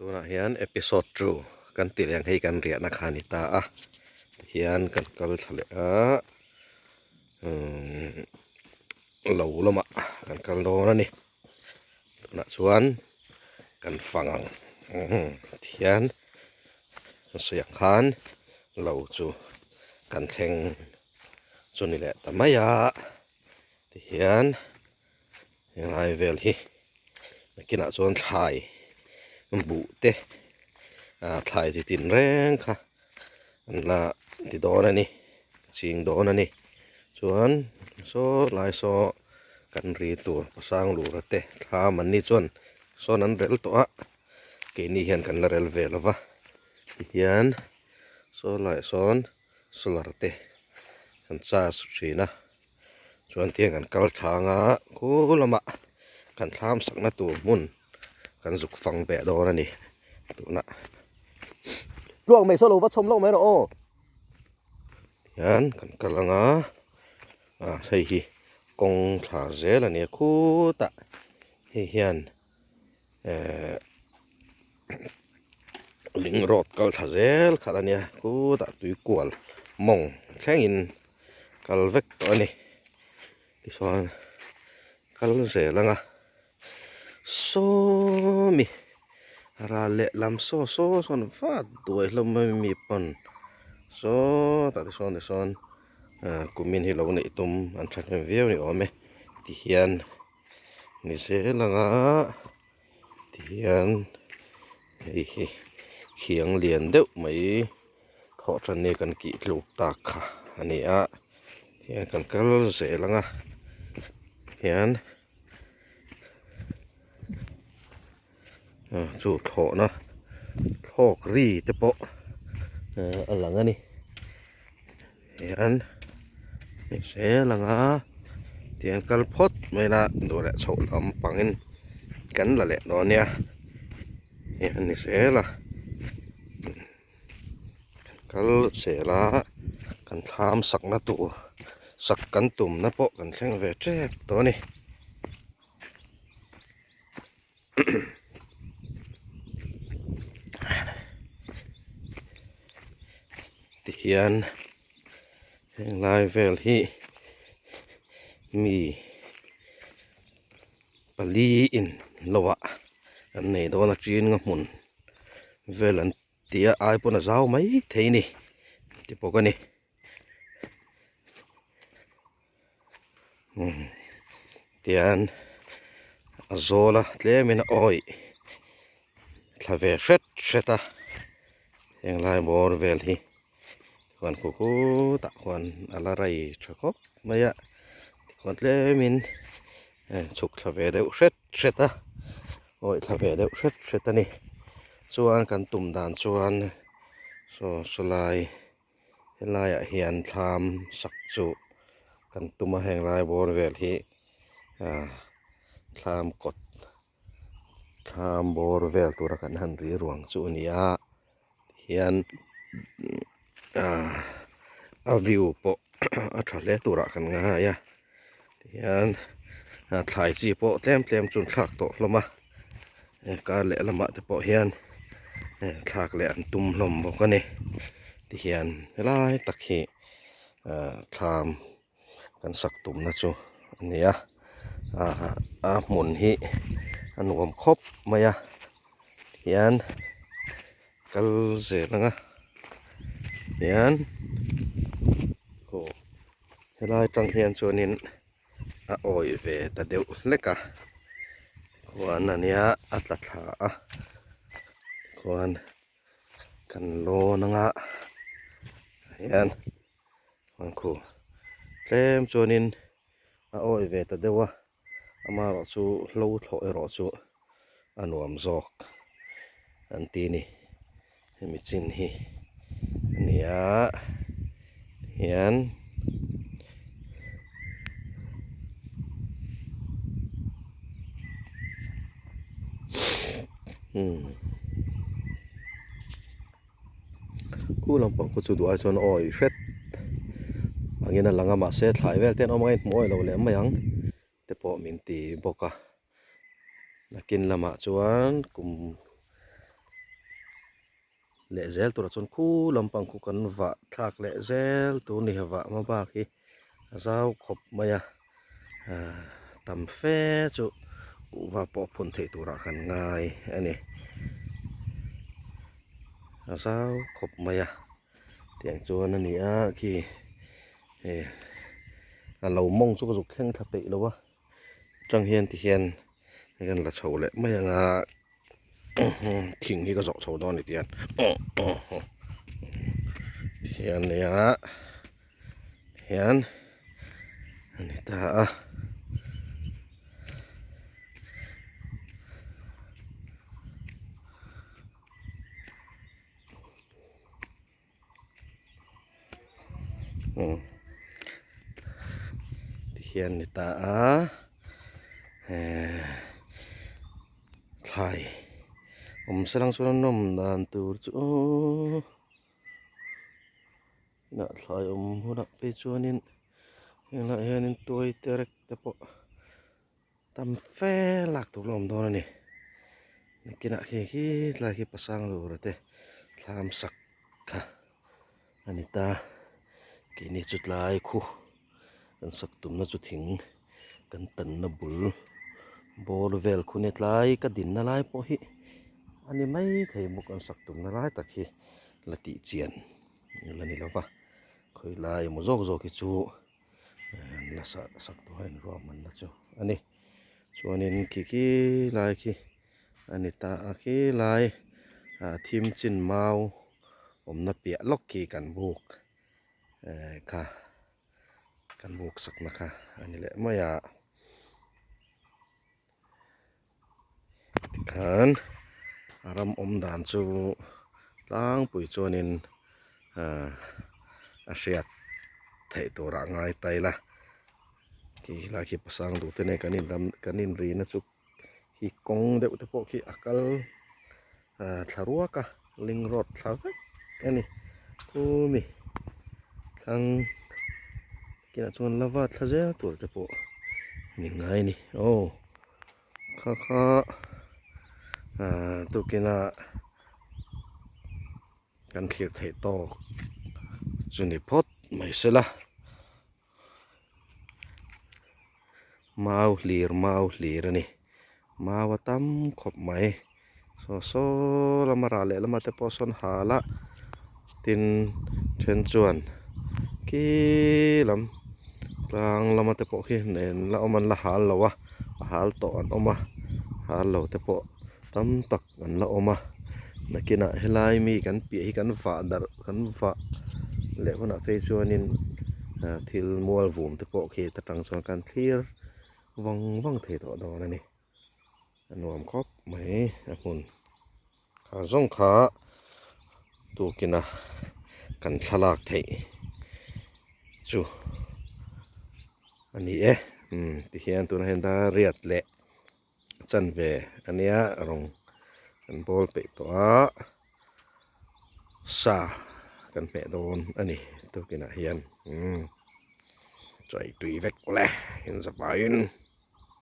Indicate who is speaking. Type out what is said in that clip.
Speaker 1: Tunah hian episode 2 kan tih leh ang hei kan riahna kha a ni ta a tihian kan kal thla leh a umm lo lamah kan kal dawn a ni tunah chuan kan fang ang tihian a sawi ang khan lo chu kan thleng chu ni leh ta mai a tihian. Helai vel hi nakinah chuan thlai buh te ah thlai chi tin reng kha an la ti dawn a ni ching dawn a ni chuan saw lai saw kan ri tur pasang lura te thlam an ni chuan sawn an rel tawh a keini hian kan la rel ve lo va tihian saw laiah sawn solar te an charge thin a. Chuan tiang kan kal thlang a khu lamah kan thlam sakna tur hmun kan zuk fang beh dawn a ni tunah. Tluak mai saw lo va chhawm loh mai rawh aw. Tihian kan kal ang a ah hei hi kawng thla zel a nia khutah hei hian ehh ling road kal thla zel khat a nia khutah tuikual mawng thlengin. Kal vek tawh a ni tichuan kal zel ang a sawmi ral leh lam saw saw sawn vat duai hlawm mai mi pawn sawtah te sawn tisawn ah kumin hi lo neih tum an thahnem viau ni awm e tihian ni zel ang a tihian hei hi khiang lian deuh mai. Thawh tan ni kan kih tluk tak kha a ni a hian kan kal zel ang a hian chu thlawhna thlawk ri te pawh a lang a ni hian ni zel ang a tiang kal phawt mai ila duh leh chhoh lampangin kan la leh dawn nia hian ni zel a. Kal zel a kan thlam sakna tur sak kan tumna pawh kan thleng ve tep tawh a ni. Tihian heng lai vel hi mi pali in lo ah an nei dawn a chin nga hmun vel an ti a ai pawn a zau mai thei a ni ti bawk a ni umm tian a zawl a tlem in a awih thla ve hret hret a heng lai bawr vel hi chuan khu khutah khuan a la rei tha khawp mai a tikhuan tlem in chhuk thla ve deuh hret hret a awih thla ve deuh hret hret a ni chuan kan tum dan chuan saw sawlai helaiah hian thlam sak chu kan tum a heng lai bawr vel hi ah thlam kawt thlam bawr vel tura kan han ri ruang chu a ni a tihian ah a view pawh a tha hle turah kan ngai a tihian thlai chi pawh tlem tlem chu an thlak tawh hlawm a kar leh lamah te pawh hian thlak leh an tum hlawm bawk a ni tihian helai tak hi ah thlam kan sak tumna chu a ni a a hmun hi a nuam khawp mai a tihian kal zel ang a tihian aw helai tang hian chuanin a awih ve ta deuh hlek a khuan a nia a tla thla a khuan kan lawn anga hian Hmangkhu tlem chuanin a awih ve ta deuh a amaherawh chu hlo thlawh erawh chu a nuam zawk an ti a ni hemi chin hi a ni a hian. Khu lampang khu chu duh ai chuan awi hret angin a lang a mahse thlai vel te an awm ang a inhmuh awih lo leh mai ang te pawh min ti bawk a nakin lamah chuan kum. Leh zel turah chuan khu lampang khu kan vah thlak leh zel tur ni vah hma bak hi a zau khawp mai a ahh tam fe chu kuhva pawh phun theih turah kan ngai a ni a zau khawp mai a tiang chuan a ni a khi hei a lo mawng chu ka zuk thleng thla peih lo a tang hian ti hian hei kan la chho leh mai ang a. Thing hi ka zawh chho dawn a ni tihian tihian nia hian a ni ta a. Tihian ni ta a ehh thlai awm se lang chuan a nawm dan tur chu aww inah thlai awm hunah phei chuanin helaiah hianin tuai te rek te pawh tam fe lak tur la awm dawn a ni nakinah khi khi tlai khi pasang lura te thlam sak kha a ni ta keini chu tlai khu kan sak tumna chu thing kan tanna bul bawr vel khu nia tlai ka dinna lai pawh hi a ni mai thei bawk an sak tumna lai tak hi la tih chian la ni lo va khawilai emaw zawk zawk hi chu. An la sak tawh a inruahmanna chu a ni chuanin khi khi lai khi a ni ta a khi lai ah thim chin mau awmna piah lawk khi kan buk eh kha kan buk sakna kha a ni leh mai a tikhan a ram awm dan chu tlangpui chuanin ahh a hriat theih turah ngai ta ila khi helai khi pasang duh te nen kan inram kan inrina chu khi kawng deuh te pawh khi a kal ahh thla ruak a ling road thla vek a ni khumi thlang kinah chuan lava thla zel tur te pawh a ni ngai a ni aw kha kha ahh tukina kan thlir theih tawk chu ni phawt mai sela mau hlir mau hlir a ni mau a tam khawp mai saw saw lama rah leh lama te pawh sawn hal a tin then chuan khi lam tlang lama te pawh khi nen la awm an la hal lo a a hal tawh an awm a hal lo te pawh tam tak an la awm a nakinah helai mi kan piah hi kan vah darh kan vah leh hunah phei chuanin ah thil mual vum te pawh khi ta tang chuan kan thlir vang vang thei tawh dawn a ni a nuam khawp mai a hmun kha zawng kha tukina kan thlalak theih chu a ni e umm tihian tunah hian dariat leh. Chanve a nia rawng kan bawl peih tawh a sa kan hmeh dawn a ni tukinah hian umm chawi tui vek le inzawh pahin.